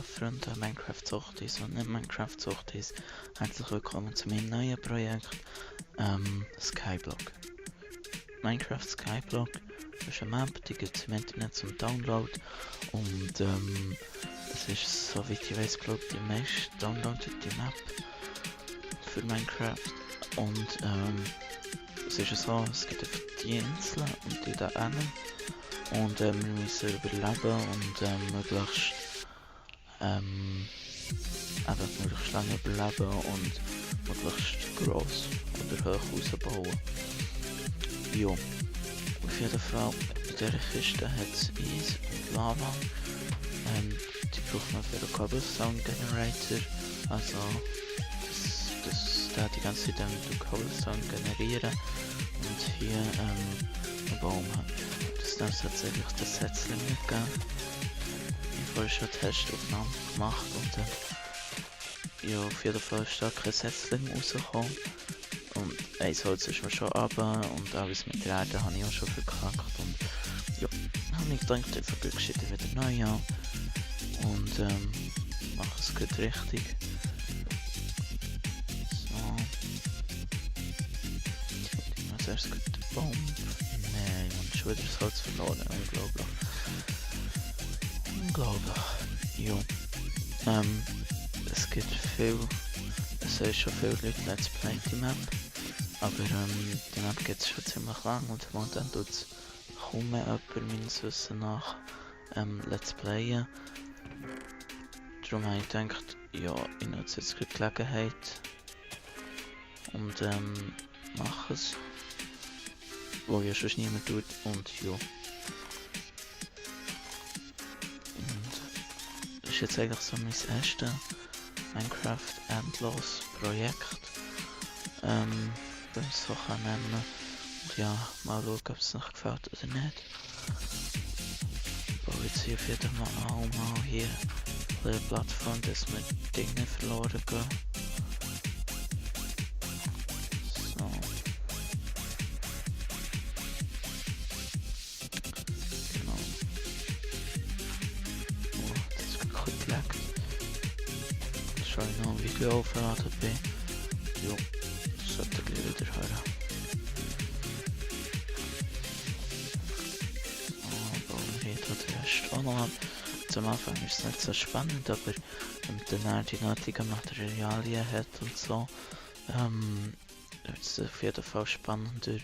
Freunde Minecraft-Suchtis und nicht Minecraft-Suchtis. Herzlich willkommen zu meinem neuen Projekt, Skyblock. Minecraft Skyblock ist eine Map, die gibt es im Internet zum Download und es ist, soweit ich weiß, glaube ich, die meist downloadete Map für Minecraft und es ist so, es gibt einfach die Inseln und die da hinten und wir müssen überleben und möglichst lange überleben und möglichst gross oder hoch rausbauen. Jo, auf jeden Fall, in dieser Kiste hat es Eis und Lava. Die braucht man für den Cobblestone Generator, also der die ganze Zeit den Cobblestone generieren. Und hier ein Baum hat. Das hat es eigentlich das Setzling nicht gegeben. Ich habe vorher schon Testaufnahmen gemacht und ja, auf jeden Fall ist da kein Setzling rausgekommen. Und eins Holz ist mir schon runter und alles mit der Erde habe ich auch schon verkackt. Und ja, habe ich gedacht, ich vergleiche wieder neu an und mache es gut richtig. So. Ich muss erst gut den Baum. Nein, ich habe schon wieder das Holz verloren. Unglaublich. Jo. Es gibt es sind schon viele Leute Let's Play die Map. Aber die Map gibt es schon ziemlich lang und momentan tut es kaum mehr jemand meines Wissens nach Let's Playen. Darum habe ich gedacht, ja, ich nutze jetzt die Gelegenheit und mache es. Wo ja schon niemand tut und ja. Und das ist jetzt eigentlich so mein erstes Minecraft Endlos Projekt. Wenn ich es so kann nennen. Und ja, mal schauen, ob es noch gefällt oder nicht. Ich baue jetzt hier auf jeden Fall auch mal hier eine Plattform, dass wir Dinge verloren gehen. So. Genau. Oh, das ist wirklich gelegt. Schau ich noch, wie ich aufgeladen bin. Jo. Sollte ich wieder hören. So, bauen wir hier den Rest auch noch ab. Zum Anfang ist es nicht so spannend, aber wenn man dann die nötigen Materialien hat und so, wird es auf jeden Fall spannender,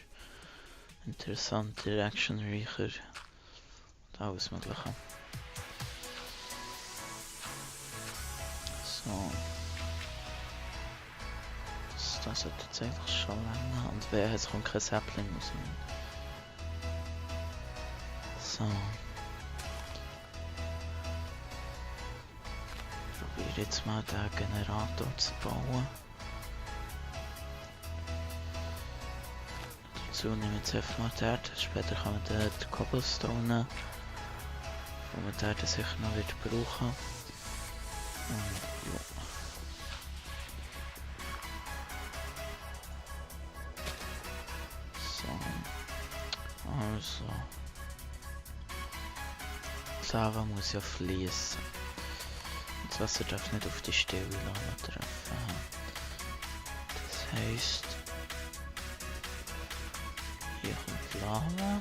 interessanter, actionreicher und alles Mögliche. So. Das sollte jetzt eigentlich schon länger und wer jetzt kommt kein Sapling raus. So. Ich probiere jetzt mal den Generator zu bauen. Dazu nehme ich jetzt einfach mal die Erde, später kann man den Cobblestone nehmen, wo man die Erde sicher noch wird brauchen. Und ja. Also, die Lava muss ja fließen. Das Wasser darf nicht auf die Stelle treffen. Das heisst, hier kommt Lava.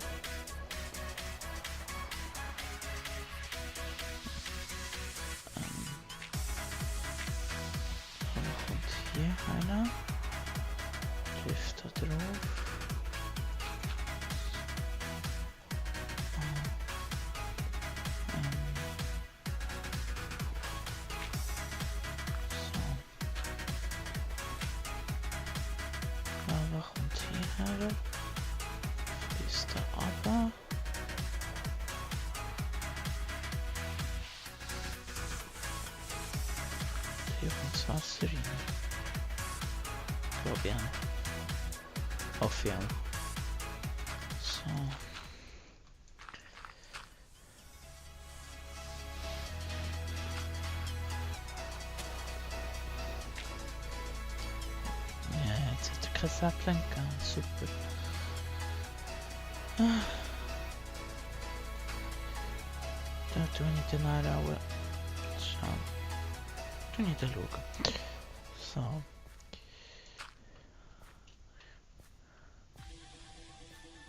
Lava kommt hier rein. Trifft da drauf. Kommt hierher, fließt da runter. Hier kommt das Wasser rein. Glaube ich auch. Auf jeden Fall. So. Ja, jetzt hat er kein Sapling gehabt. Super. Da tue ich den auch Tu nicht schauen. So.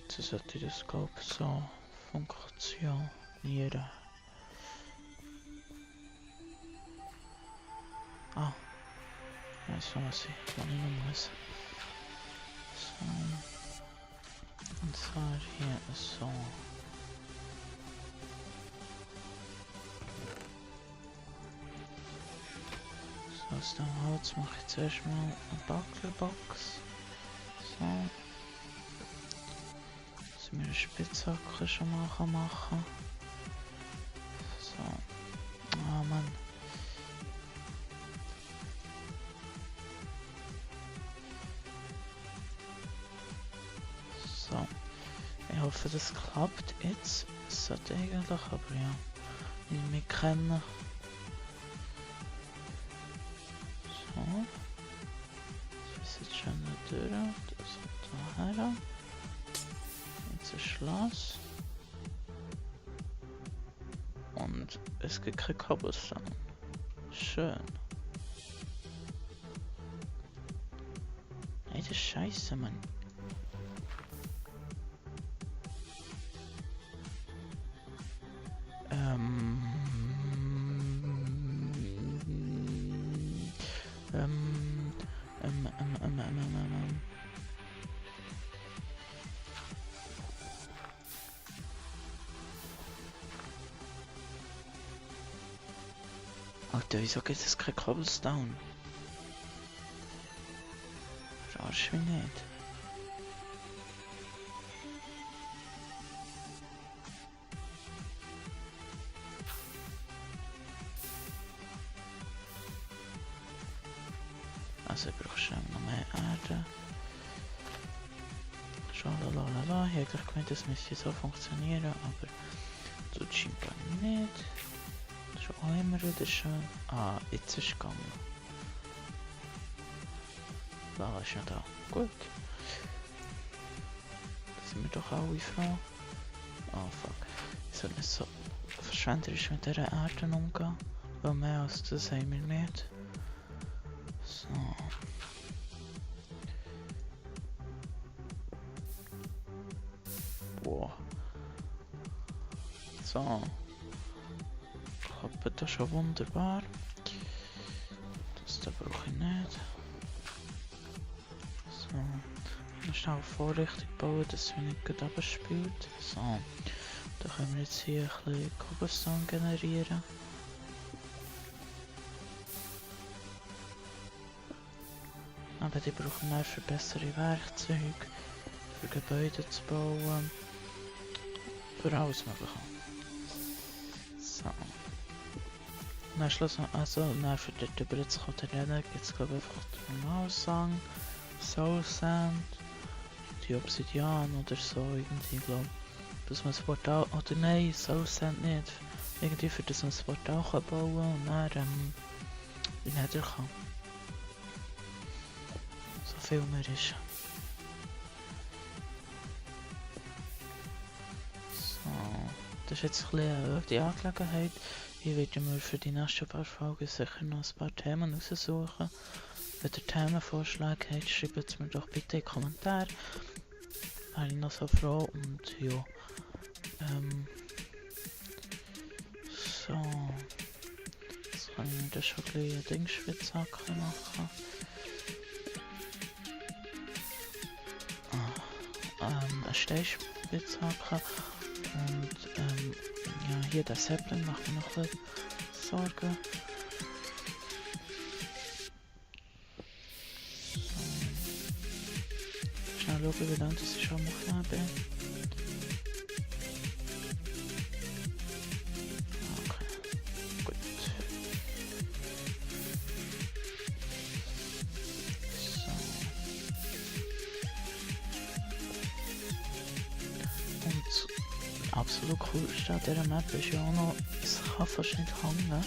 Jetzt sollte das glaube ich so funktionieren. Ah. Weißt du was ich noch muss? So. Und zwar hier so. So, aus dem Holz mache ich zuerst mal eine Backelbox. So. Dass wir eine Spitzhacke schon mal machen. So. Ah, Mann. So. Ich hoffe, das klappt jetzt. Es sollte eigentlich, aber ja. Wie wir kennen. So. Das ist jetzt schon eine Tür. Das ist da her. Jetzt ein Schloss. Und es gibt kein Cobblestone. Schön. Ey, das ist scheiße, Mann. Alter, wieso geht es kein Cobblestone? Verarsch mich nicht. Also ich brauche schon noch mehr Erde. Schalalala, ich hätte gemeint, das müsste so funktionieren, aber tut scheinbar nicht. Das ist auch immer wieder schön. Ah, jetzt ist es gegangen. Da ist ja da. Gut. Da sind wir doch alle froh. Oh fuck. Ich soll nicht so verschwenderisch mit dieser Erde umgehen. Weil mehr als das haben wir nicht. So. Boah. So. Klappt das schon wunderbar. Das da brauche ich nicht. So. Ich muss schnell Vorrichtung bauen, dass es nicht gut abspielt. So. Da können wir jetzt hier ein bisschen Cobblestone generieren. Aber die brauchen wir für bessere Werkzeuge, für Gebäude zu bauen, für alles mögliche. So. Und dann schlussendlich, also, dann für dort drüber zu reden, gibt es glaube ich einfach den Normalsang, Soul Sand, die Obsidian oder so irgendwie, glaube ich. Dass man das Portal, oder nein, Soul Sand nicht. Irgendwie für das man das Portal kann bauen und dann in Nether kann. So viel mehr ist. So, das ist jetzt ein bisschen die Angelegenheit. Ich werde mir für die nächsten paar Folgen sicher noch ein paar Themen raussuchen. Wenn ihr Themenvorschläge habt, schreibt es mir doch bitte in die Kommentare. Wäre ich noch so froh und ja. So. Jetzt kann ich mir das schon ein bisschen Dingspitzhacke machen. Eine Steinspitzhacke. Und ja, hier der Sapling macht mir noch ein bisschen Sorgen. So. Schnell schauen, wie lange das ich schon mal bin. Okay, gut. So. Und absolut cool an dieser Map ist ja auch noch, es kann fast nicht hängen.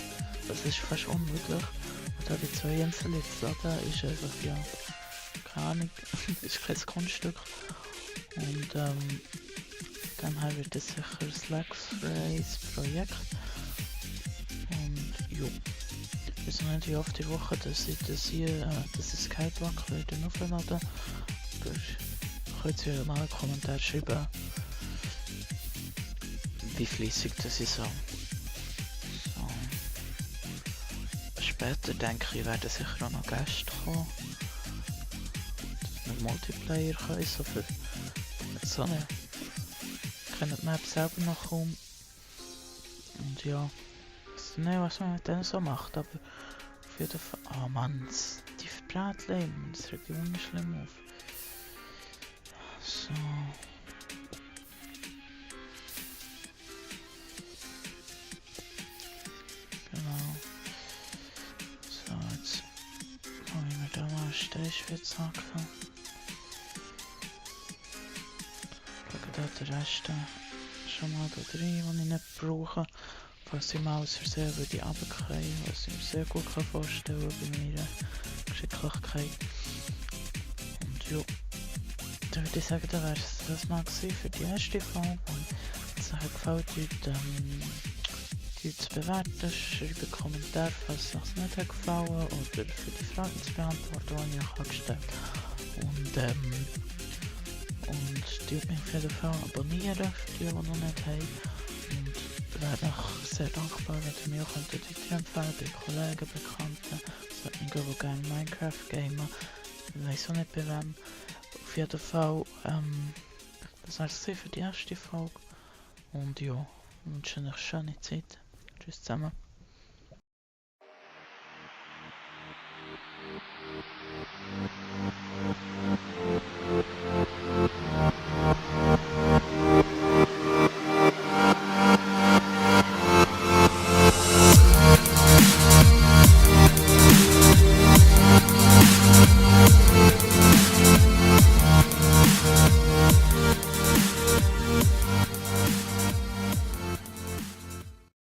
Das ist fast unmöglich. Und da die zwei Inseln jetzt laden, ist einfach, ja, keine Ahnung, ist kein Kunststück. Und dann haben wir das sicher ein Slack-Phrase Projekt. Und jo. Ich weiß noch nicht, wie oft die Woche, dass ich Skyblock werde aufladen. Könnt ihr mal einen Kommentar schreiben, wie fließig das ist so. Später denke ich, werden sicher auch noch Gäste kommen, dass wir Multiplayer können, so für so eine kennt die Map selber noch kaum. Und ja, ich weiß nicht, was man mit denen so macht, aber auf jeden Fall, oh Mann, die Verbrätlein, das regt mich unschlimm auf. So. Genau. So, jetzt habe ich mir da mal einen Streichwitz angefangen. Schaue da den Rest schon mal da rein, den ich nicht brauche. Falls ich mal aus Versehen würde runterfallen, was ich mir sehr gut vorstellen kann bei meiner Geschicklichkeit. Und ja, dann würde ich sagen, dann wäre es das mal für die erste Folge. Und wenn es euch gefällt, zu bewerten, schreibt einen Kommentar, falls es euch nicht hat gefallen oder für die Fragen zu beantworten, die ich euch gestellt habe. Und tut mich auf jeden Fall abonnieren, für die noch nicht haben. Und wäre auch sehr dankbar, wenn ihr mir auch weiterempfehlen bei Kollegen, Bekannten, solchen, die gerne Minecraft gamen. Ich weiß auch nicht bei wem. Auf jeden Fall, das war es für die erste Folge. Und ja, wünsche euch eine schöne Zeit. Tschüss zusammen.